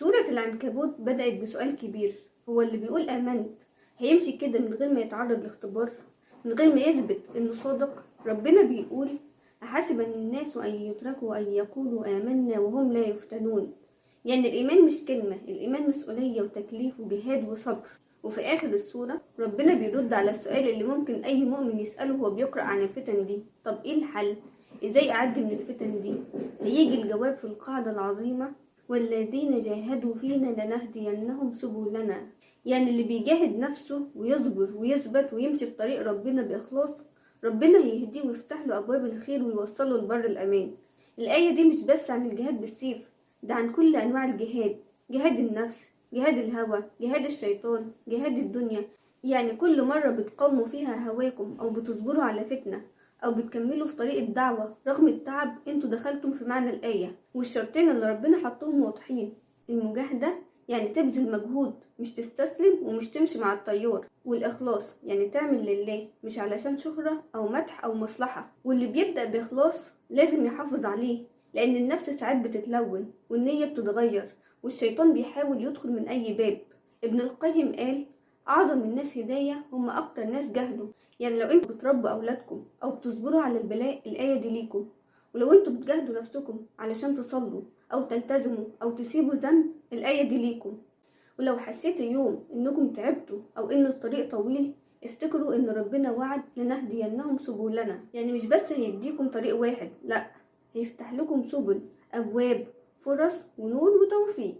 سورة العنكبوت بدأت بسؤال كبير، هو اللي بيقول آمنت هيمشي كده من غير ما يتعرض لاختبار، من غير ما يثبت إنه صادق؟ ربنا بيقول أحسب الناس أن يتركوا أن يقولوا آمنا وهم لا يفتنون. يعني الإيمان مش كلمة، الإيمان مسؤولية وتكليف وجهاد وصبر. وفي آخر السورة ربنا بيرد على السؤال اللي ممكن أي مؤمن يسأله وهو بيقرأ عن الفتن دي، طب إيه الحل؟ إزاي أعدي من الفتن دي؟ هيجي الجواب في القاعدة العظيمة، والذين جاهدوا فينا لنهدينهم سبلنا. يعني اللي بيجاهد نفسه ويصبر ويثبت ويمشي في طريق ربنا بإخلاص، ربنا هيهديه ويفتح له أبواب الخير ويوصله لبر الأمان. الآية دي مش بس عن الجهاد بالسيف، ده عن كل أنواع الجهاد، جهاد النفس، جهاد الهوى، جهاد الشيطان، جهاد الدنيا. يعني كل مرة بتقاوموا فيها هواكم أو بتصبروا على فتنة أو بتكملوا في طريق الدعوة رغم التعب، انتوا دخلتم في معنى الآية. والشرطين اللي ربنا حطهم واضحين، المجاهدة يعني تبذل مجهود مش تستسلم ومش تمشي مع التيار، والإخلاص يعني تعمل لله مش علشان شهرة أو مدح أو مصلحة. واللي بيبدأ بإخلاص لازم يحافظ عليه، لأن النفس ساعات بتتلون والنية بتتغير والشيطان بيحاول يدخل من أي باب. ابن القيم قال أعظم الناس هداية هم أكتر ناس جهلوا. يعني لو انتوا بتربوا أولادكم أو بتصبروا على البلاء، الآية دي ليكم. ولو انتوا بتجاهدوا نفسكم علشان تصلوا أو تلتزموا أو تسيبوا ذنب، الآية دي ليكم. ولو حسيتوا يوم إنكم تعبتوا أو إن الطريق طويل، افتكروا إن ربنا وعد لنهدينهم سبلنا. يعني مش بس هيديكم طريق واحد، لأ، هيفتح لكم سبل، أبواب، فرص ونور وتوفيق.